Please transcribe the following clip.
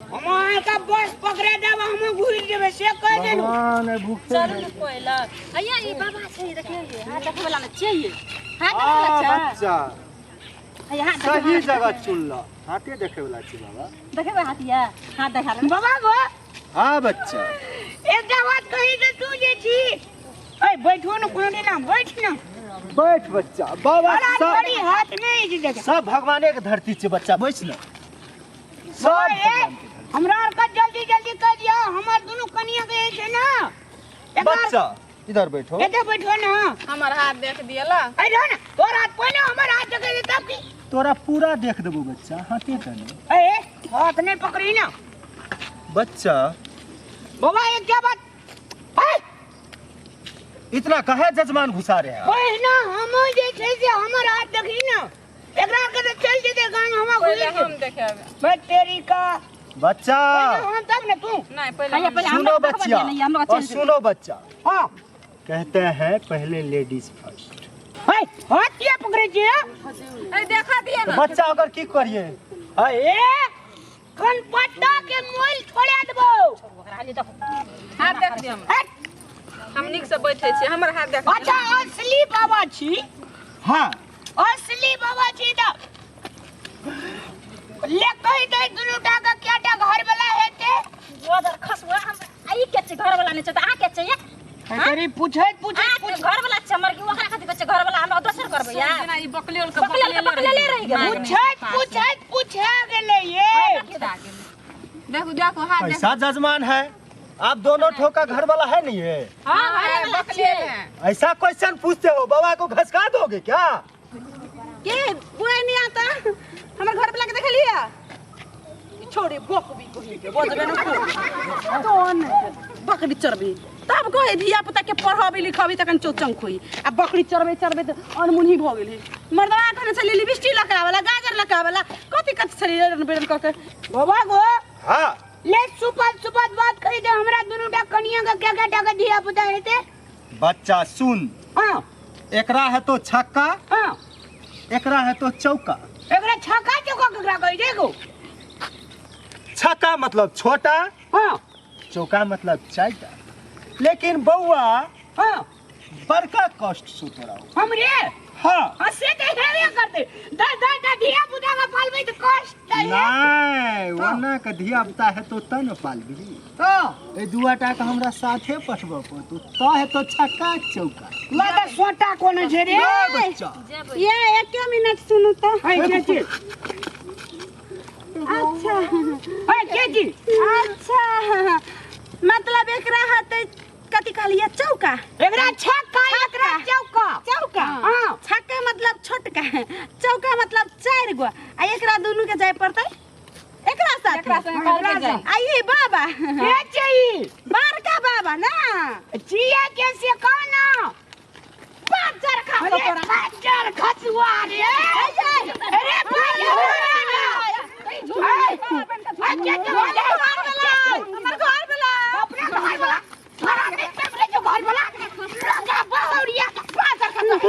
हम अहाँके बस पकड़ा देब, हम घुरि जेबै से कहि देलहुँ। भगवान है भूखे। चलू ने पहिले। अइया ई बाबा छै, देखियौ ये हाथ देखै वाला ने छियै ये। हाथ देखै वाला हाँ छै। बच्चा। हैया हाथ देखै। सही जगह चुनल, हाथे देखे वाला छी बाबा। देखेबै हाथ, ये हाथ देखा ले। बाबा गो। हाँ बच्चा। एकटा बात कही तऽ तू जे छी, ऐ बैठो ने कोनो दिना, बैठ ने। बैठ बच्चा। बाबा बड़ा सब बड़ी हाथ नहीं छै देख। सब भगवाने के धरती छै बच्चा, बैठ ने सब। बाबा, ए, भगवान के धरती। हमरा आर के जल्दी जल्दी कह दिया, हमर दुनू कनिया के जे छै ना बच्चा इधर बैठो। एते बैठो ना। हमर हाथ देख दियला। ऐ रहो ना, तोर हाथ पहिले, हमर हाथ देखे दे तब की। तोरा पूरा देख देबो बच्चा, हाथे के नहीं। ए हाथ नहीं पकड़ी ना बच्चा। बाबा एक क्या बात ए, इतना कहे जजमान घुसा रहे हैं। पहिना हम जे छै से हमर हाथ देखी ना, एकरा के तो चल जेते गांव, हम घुरि पहिले हम जेबै। देखेबै। बस तेरी का। बच्चा। पहिले हम तब ने तू। नहीं, पहिले हैया, हम। पहिले सुनो हमरा देखबै बच्चा दिअ ने, हमरा और चलि जेबै। सुनो बच्चा। हाँ। कहते हैं पहले लेडीज फर्स्ट। हे हाथ किया पकड़े छियै? ए देखा दिए तो ना। बच्चा अगर की करिए? अरे कनपट्टा के मोल छोड़ा देबो। ओकरा हाली देखो। हाथ देख दिए हमरा। हट। हम नीक से बैठे छी, हमर हाथ देख। अच्छा असली बाबा छी? हाँ। असली बाबा छी तऽ ले कहि दे दुनू टा के क्या टा घर वाला हेते। गोदर खसुआ हम आ ई के छै घर वाला नहि छै तऽ अहाँ के छै ये? तेरी पूछैत पूछैत अहाँ पूछ। घर वाला छै हमर, कि ओकरा खातिर कहै छै घर वाला? हमरा दोसर करबै यार। जेना ई बकलेल के बकलेल के बकलेले रहि गेलै। पूछैत पूछैत पूछा गेलै ये। देखू देखू हाथ देख। ऐसा जजमान है आप दोनों ठोका, घर वाला है नहीं है? हाँ, हाँ, घरे वाला बकलेल छियै। है। ऐसा क्वेश्चन पूछते हो, बाबा को घसका दोगे क्या? के बुआ नहीं आता, हमर घर वाला के देखलिए छोड़े बकबी कही के बजबे न को तोन बकरी चरबी तब कहे धिया पुता के पढ़बी लिखबी तखन चौचंग खोई आ बकरी चरबे चरबे त अनमुन्ही भ गेल। मर्दवा खने छली लिपस्टिक लगावला, गाजर लगावला, कथि कथि छली रन बेरन क के। बाबा गो। हाँ। ले सुपत सुपत बात कही दे, हमरा दुनू टा कनिया के क्या क्या टा के धिया पुता हेते। बच्चा सुन। हाँ। एकरा है तो छक्का। हाँ। एकरा है तो चौका। एकरा छक्का चौका केकरा कहि दे गो? छक्का मतलब छोटा। हाँ। चौका मतलब चाइटा। लेकिन बउआ। हाँ। बड़का कष्ट सु तोरा। हमरे? हाँ। हाँ, से तो हेबे करते। दस दस टा धिया पुता के पालबै तऽ कष्ट तऽ हेतै। नहीं, ओना के धिया पुता है तो त न पालबी। हाँ। ए दुआ टा के हमरा साथे पठबऽ पड़तौ, त है तो छक्का चौका। ला तऽ सोटा कोन छै रे? ना बच्चा। ये एक मिनट सुनू तऽ। है के छी? अच्छा। है के छी? अच्छा मतलब एकरा हते कथि कहलिए चौका? एकरा छक्का, एकरा चौका। चौका। हाँ। छक्का मतलब छोटका, चौका मतलब चार गो, आ एकरा दुनू के जाय पड़तै एकरा साथ। एकरा संग एकरा जाय। संग। आ ई बाबा के छै? बड़का बाबा ना। चिया के से काना? बाजर खा अरे तोरा। बाजर खसुआ रे। अरे बाजर। हमर घर वाला। अपना घर वाला। तोरा नहीं पकड़े जो घर वाला। लगा बहुरिया बाजर खसुआ।